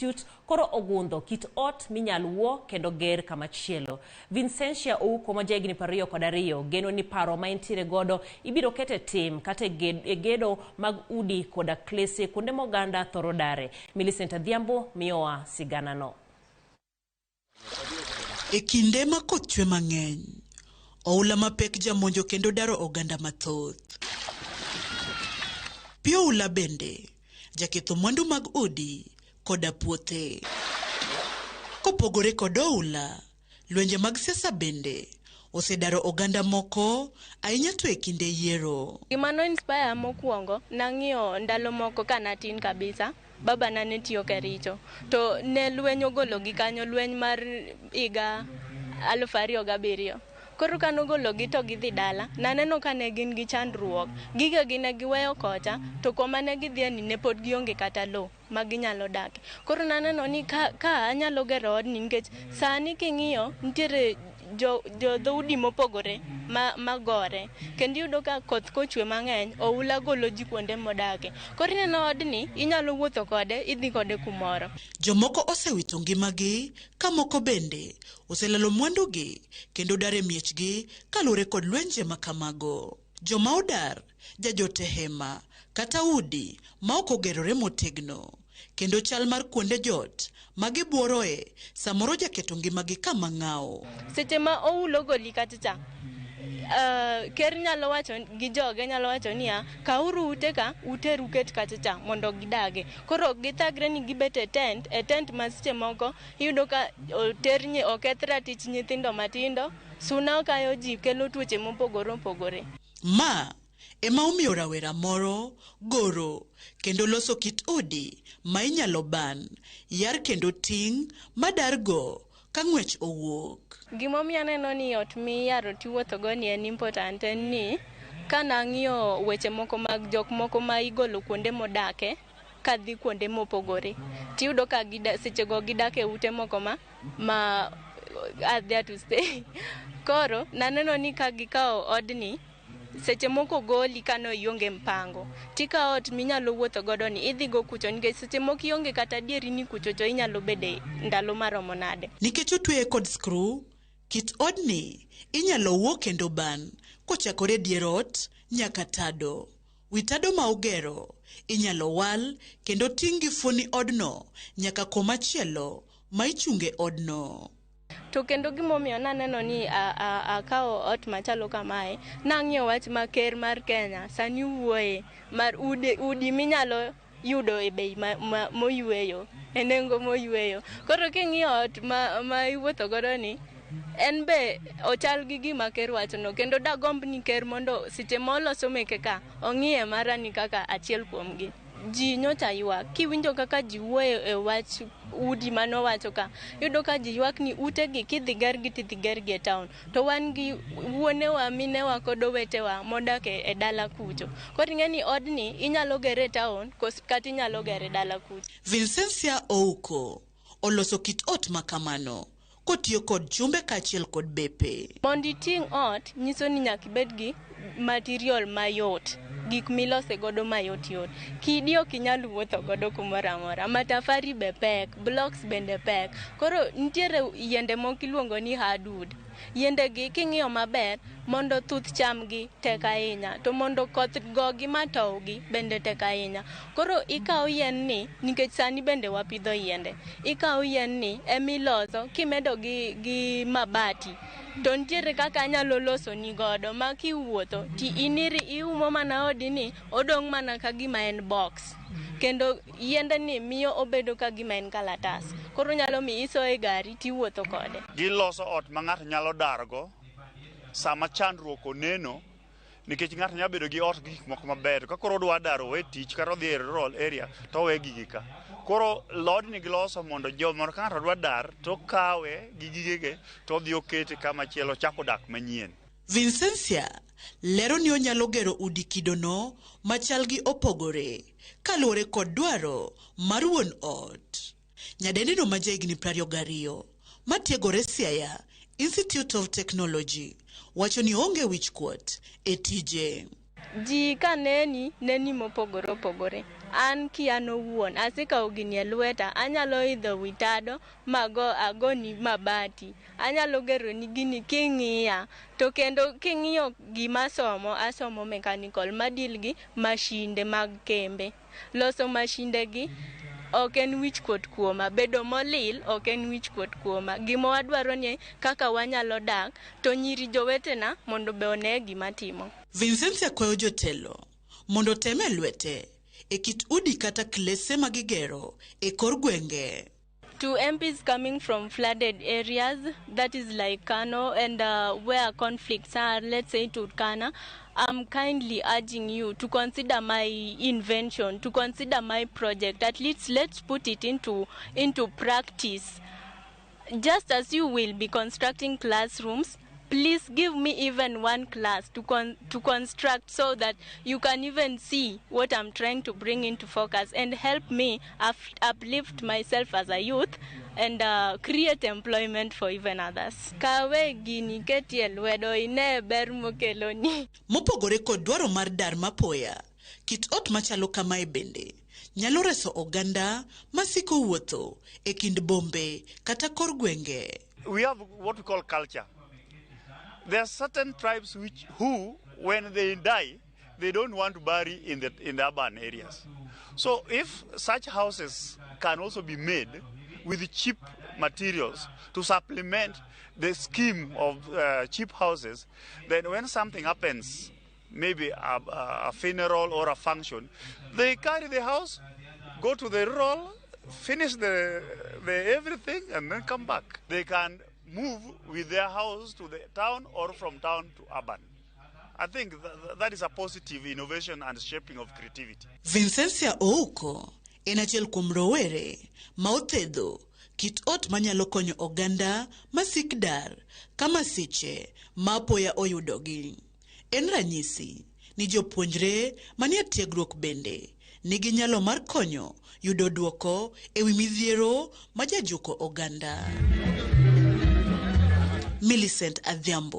Institute koro ogundho kit ot minyal wuo kendo ger kamachielo. Vincentia Ouko ma jahigni 22 geno ni paro ma entiere godo ibiro ket e tim kata e gedo mag udi koda klese kuonde ma oganda thoro dare. Millicent Adhiambo miyowa siganano. E kinde ma koth chwe mang'eny, oula mapek jamonjo kendo daro oganda mathoth. Pi oula bende jaketho mwandu mag udi koda puothe. Kopogore kod oula, lwenje mag siasa bende osedaro oganda moko ahinya to e kinde yiero. Gima no inspire mokwongo, nang'iyo ndalo moko ka natin kabisa, baba na ne tiyo Kericho. To ne lweny ogologi kanyo, lweny mar higa 2007. Koro ka nogologi to gidhi dala, naneno ka ne gin gi chandruok. Gigegi ne giweyo kocha, to koma ne gidhiye ni ne pod gionge kata lowo ma ginyalo dake. Koro naneno ni ka anyalo gero odni, nikech sani king'iyo nitiere jo dhoudi mopogore ma gore. Kendo iyudo ka koth kochwe mang'eny, oula golo ji kuonde modake. Koro ineno odni, inyalo wuotho kode, idhi kode kumoro. Jomoko osewito ngimagi, ka moko bende oselalo mwandugi kendo dar e miechgi kaluwore kod lwenje ma kamago. Joma odar jajot e hema kata udi ma ok ogerore motegno, kendo chal mar kuonde jot ma gibuoroe samoro jaketo ngimagi kama ng'awo. Seche ma oula ogoli kacha cha, ker nyalo wacho gi joge nyalo wacho niya, kawuru ute ka uter uket kacha cha mondo gidage. Koro ok githagre ni gibet e tent, e tent ma seche moko iyudo ka oter oketh ratich nyithindo matindo, suna okayo ji kelo tuoche mopogore opogore. Ma ema omiyo rawera moro goro kendo loso kit udi ma inyalo ban, yar kendo ting' madargo ka ng'wech owuok. Gimomiyo aneno ni ot miyaro tiwuotho go ni en important en ni ka nang'iyo weche moko mag jok moko ma igolo kuonde modake kadhi kuonde mopogore, tiyudo ka sechego gidak e ute moko ma are there to stay. Koro naneno ni ka gikawo odni, seche moko goli kano ionge mpango, tikawo ot minyalo wuotho godo ni idhi go kucho, nikech seche moko ionge kata adieri ni kucho to inyalo bede ndalo maromo nade. Nikech otweye kod skru, kit odni inyalo wuo kendo ban kochakore dier ot nyaka tado. Wi tado ma ogero inyalo wal kendo ting' gi fuoni odno nyaka komachielo ma ichunge odno. To kendo gimomiyo naneno ni akawo ot machalo kamae, nang'iyo wach ma ker mar Kenya sani wuoye mar udi minyalo yudo e bei moyweyo, e nengo moyweyo. Koro king'iyo ot ma iwuotho godo ni, en be ochal gi gima ker wachono, kendo dagomb ni ker mondo seche moloso meke ka, ong'iye mara ni kaka achiel kuomgi. Ji nyocha ywak, kiwinjo kaka ji wuoyo e wach udi manowacho ka, iyudo ka ji ywak ni utegi kidhi gergi tidhi gergi e town. To wan gi wuonewa, minewa kod owetewa modak e dala kucho. Koro ing'e ni odni inyalo gere e town kata inyalo gere dala kucho. Vincentia Ouko oloso kit ot ma kamano kotiyo kod chumbe kaachiel kod bepe. Mondo iting' ot nyiso ni nyaka ibed gi material mayot, gik milose godo mayot yot. Kidi ok inyal wuotho godo kumoro amora, matafari be pek, blocks bende pek. Koro nitiere yiende moko iluongo ni hardwood. Yiende gi king'iyo maber, mondo thuth chamgi tek ahinya, to mondo koth gogi matowgi bende tek ahinya. Koro ikawo yien ni, nikech sani bende wapidho yiende, ikawo yien ni emiloso kimedo gi mabati, to nitiere kaka anyalo loso ni godo ma kiwuotho ti iniri iumo mana odi ni odong' mana ka gima en box. Kendo yiende ni miyo obedo ka gima en kalatas. Koro nyalo miyo isoye e gari tiwuotho kode. Giloso ot ma ng'ato nyalo dargo sama chandruok oneno, nikech ng'ato nyalo bedo gi ot gi gik moko maber, ka koro odwa dar owe tich kata odhi e rural area to owe gigi ka. Koro lodni giloso mondo jo mondo ka ng'ato dwa dar to okawe gi gigege to odhi okete kama chielo ochako dak manyien. Vincentia lero ni onyalo gero udi kidono machal gi opogore kaluwore kod dwaro mar wuon ot. Nyadendino ma jahigni 22 matiegore Siaya Institute of Technology wacho ni onge wichkuot e tije. Ji ka neni, neni mopogore opogore. An kian owuon, asekawo gini e lweta, anyalo idho wi tado mago agoni mabati. Anyalo geroni gini king'iya. To kendo king'iyo gima asomo, asomo mechanical madil gi mashinde mag kembe. Loso mashinde gi ok en wichkuot kuoma, bedo molil ok en wichkuot kuoma. Gima wadwaro ni kaka wanyalo dak, to nyiri jowetena mondo be one gima timo. Vincentia kwayo jotelo mondo otem e lwete e kit udi kata klese magigero e kor gwenge. To MPs coming from flooded areas, that is like Kano and where conflicts are, let's say Turkana, I'm kindly urging you to consider my invention, to consider my project. At least let's put it into practice. Just as you will be constructing classrooms, please give me even one class to construct so that you can even see what I'm trying to bring into focus and help me uplift myself as a youth and create employment for even others. Kawe gini ketie lwedo ine ber mokeloni. Mopogore kod dwaro mar dar mapoya, kit ot machalo kamae bende nyalo reso oganda masiko wuotho e kind bombe kata kor gwenge. We have what we call culture. There are certain tribes who, when they die, they don't want to bury in the urban areas. So if such houses can also be made with cheap materials to supplement the scheme of cheap houses, then when something happens, maybe a funeral or a function, they carry the house, go to the rural, finish the everything, and then come back. They can move with their house to the town or from town to urban. I think that is a positive innovation and shaping of creativity. Vincentia Ouko en achiel kuom rowere ma othedho kit ot manyalo konyo oganda masik dar ka masiche ma apoya oyudogi. En ranyisi ni jopuonjre manie tiegruok bende nigi nyalo mar konyo yudo duoko e wi midhiero ma jajuko oganda. Millicent Adhiambo.